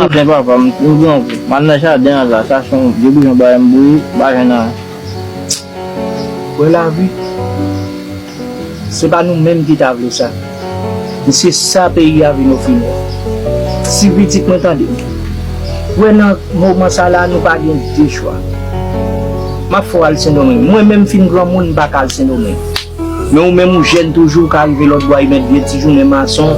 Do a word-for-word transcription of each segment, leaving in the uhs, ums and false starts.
Anfen papa, m, m gran kou. M al nan jaden an la, chache yon vye bouyon bagay m bouyi, m pa jwenn anyen. Wè lavi, se pa nou menm ki ta vle sa. Men se sa peyi a vin ofri nou. Si pitit mwen tande, wè nan moman sa la, nou pa gen de chwa. M ap fè w al Sendomeng. Mwen menm fin granmoun, m pa ka al Sendomeng. Men ou menm ou jèn toujou, ou ka rive lòt bò, y mèt vye ti jounen mason,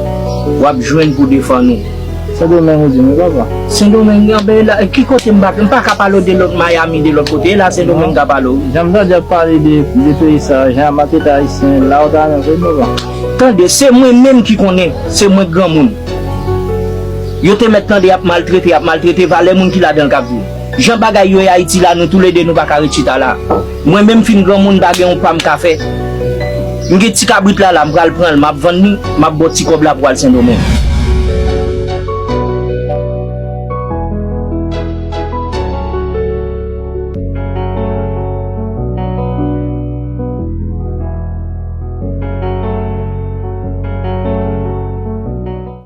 w ap jwenn pou defann ou. Sendomeng ou di m wi papa. Sendomeng, anben la, ki kote m pa, m pa ka pale w de lòt Miami, de lòt kote, e la Sendomeng ka pale w. Jan m tande y ap pale de, de peyi sa, jan matete ayisyen, la ou ta renmen voye m papa. Tande, se mwen menm ki konnen, se mwen granmoun. Yo te mèt tande y ap maltrete, y ap maltrete valè moun ki ladan l k ap viv. Jan bagay yo ye Ayiti la, nou toulede nou pa ka ret chita la. Mwen menm fin granmoun, m pa gen yon pa m ka fè. M gen ti kabrit la la, m pral pran l, m ap vann li, m ap ba w ti kòb la pou w al Sendomeng.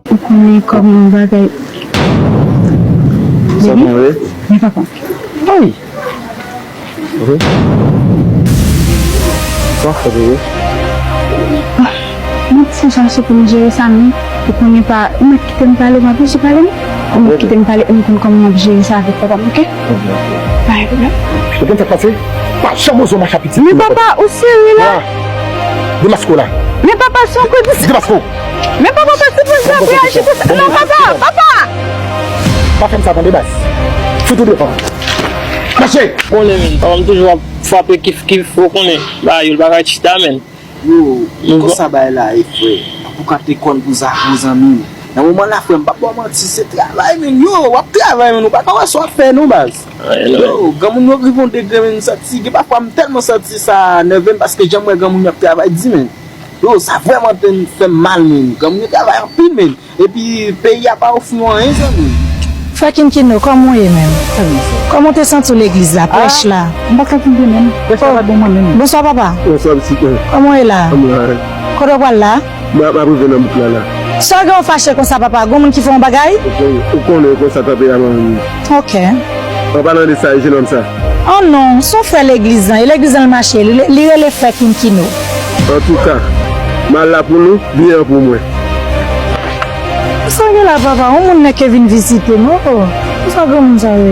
Ou konnen kòman bagay. Sa gen vre? Men papa. Ay. Vre? Sa fè vre? Ah, mwen fè sa se pou m jere sa, men ou konnen pa, ou mèt kite m pale, m ap oblije pale, non? Ou mèt kite m pale, e m konn kòman m ap jere sa avèk papa m, oke? Oke, oke. Pa gen pwoblèm. Ou konn sa k pase? Pa janm oze mache ak pitit. Men papa, ou serye la? Demaske w la. Men papa, se yon kondisyon. Demaske w. Men papa, pa sipoze ap reyaji konsa. Non, papa, papa! Pa fè m sa tande, baz. Fout ou devan. Mache! Konnen, men, papa m toujou ap frape kif kif, ou konnen. Ba, yo, l pa ka chita, men. Yo, men konsa bagay la ye, frè. Pou kante kòn pou Zafo, zanmi m. Nan moman la, frè, m p ap ba w manti, se travay, men. Yo, w ap travay, men. Ou pa ka wè sa w ap fè, non, baz. Yo, granmoun yo rive yon degre, men, m santi, gen pafwa m tèlman santi sa nève m, paske jan m wè granmoun yo ap travay di, men. Yo, sa vrèman te fè m mal, men. Granmoun yo travay anpil, men. Epi, peyi a pa ofri yo anyen, zanmi. Frè Kinkino, kòman w ye menm? Kòman w te santi w legliz la, prèch la? M pa t ka kenbe menm. Prèch la pa t bon mwen menm. Bonswa, papa. Bonswa, pitit mwen. Kòman w ye la? Anmwey. Kote w pral la? M ap, m ap rive nan bouk la, la. Sa w gen w fache konsa, papa? Gon moun ki fè w yon bagay? Ou konnen konsa tanperèman m ye. Ok. An palan de sa, e jenòm sa? Oh non, se yon frè legliz lan. E legliz lan l mache. Li, li rele frè Kinkino. Antouka, m al la pou nou, biyè an pou mwen. Sa gen la, papa? Yon moun nèk ke vin vizite m. Oh, sa granmoun sa ye?